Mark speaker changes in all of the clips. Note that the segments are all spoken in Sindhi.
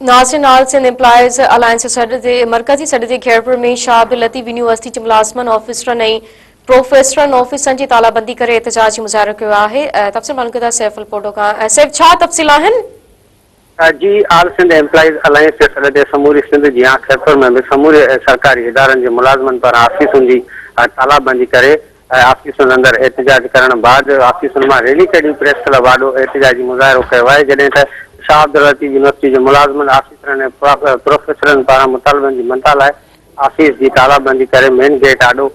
Speaker 1: ناظرين آل سنڌ ايمپلائيز الائنس سڏ تي مرڪزي سڏ تي خيرپور ۾ شاهه عبداللطيف يونيورسٽي جي ملازمن آفيسرن ۽ پروفيسرن آفيسن جي تالا بندي ڪري احتجاجي مظاهرو ڪيو آهي تفصيل معلوم ڪندا سيف الپوٽو کان سيف ڇا تفصيل آهن؟
Speaker 2: جي آل سنڌ ايمپلائيز الائنس جي سڏ تي سموري سنڌ جيان خيرپور ۾ به سموري سرڪاري ادارن جي ملازمن پاران آفيسن جي تالا بندي ڪري ۽ آفيسن اندر احتجاج ڪرڻ بعد آفيسن مان ريلي ڪڍي پريس ڪلب آڏو احتجاجي مظاهرو ڪيو آهي جڏهن ته شاهه عبداللطيف يونيورسٽي جي ملازمن، آفيسرن ۽ پروفيسرن پاران مطالبن جي مڃتا لاء آفيس جي تالا بندي ڪري مين گيٽ آڏو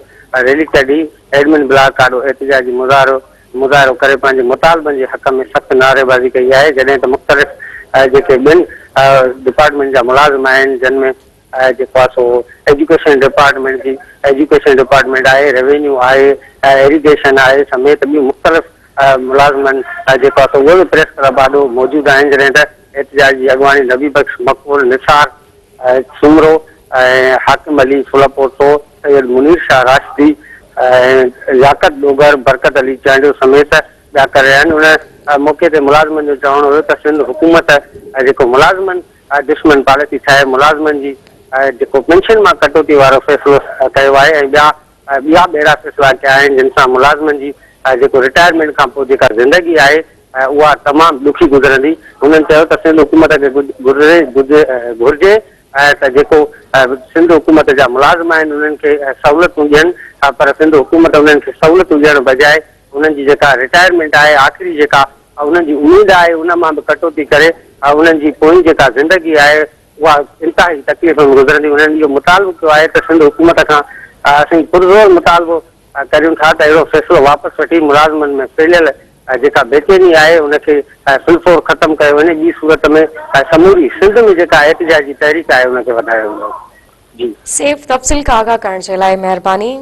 Speaker 2: ريلي ڪڍي ايڊمن بلاڪ آڏو احتجاجي مظاهرو مظاهرو ڪري پنهنجي مطالبن جي حق ۾ سخت نعريبازي ڪئي آهي جڏهن ته مختلف جيڪي ٻين ڊپارٽمينٽ جا ملازم آهن جن ۾ جيڪو آهي سو ايجوڪيشن ڊپارٽمينٽ جي ايجوڪيشن ڊپارٽمينٽ آهي، روينيو آهي، ايريگيشن آهي سميت ٻيون مختلف ملازمن جيڪو آهي سو اهي به پريس ڪلب آڏو موجود آهن جڏهن ته احتجاج جي اڳواڻي نبي بخش مقبول، نثار سومرو ۽ حاڪم علي ڦلپوٽو، سيد منير شاهه راشدي ۽ لياقت ڏوگر، برڪت علي چانڊيو سميت ٻيا ڪري رهيا آهن ان موقعي تي ملازمن جو چوڻ هيو ته سنڌ حڪومت جيڪو ملازمن دشمن پاليسي ٺاهي ملازمن جي جيڪو پينشن مان ڪٽوتي وارو فيصلو ڪيو آهي ۽ ٻيا ٻيا به اهڙا فيصلا ڪيا آهن جن سان ملازمن جي جيڪو رٽائرمينٽ کان پوء جيڪا زندگي آهي اها تمام ڏکي گذرندي. هنن چيو ته سنڌ حڪومت کي گهرجي ته جيڪو سنڌ حڪومت جا ملازم آهن انهن کي سهولتون ڏين پر سنڌ حڪومت انهن کي سهولتون ڏيڻ بجاء انهن جي جيڪا رٽائرمينٽ آهي آخري جيڪا انهن جي اميد آهي ان مان به ڪٽوتي ڪري انهن جي پوئين جيڪا زندگي آهي اها انتهائي تڪليف ۾ گذرندي. انهن اهو مطالبو ڪيو آهي ته سنڌ حڪومت کان اسين پرزور مطالبو ڪريون ٿا ته اهڙو فيصلو واپس وٺي ملازمن ۾ ڦهليل جيڪا بيچيني آهي ان کي في الفور ختم ڪيو وڃي ٻي صورت ۾ سموري سنڌ ۾ جيڪا احتجاجي تحريڪ آهي ان کي وڌايو ويندو. جي.
Speaker 1: سيف تفصيل کان آگاهه ڪرڻ جي لاء مهرباني.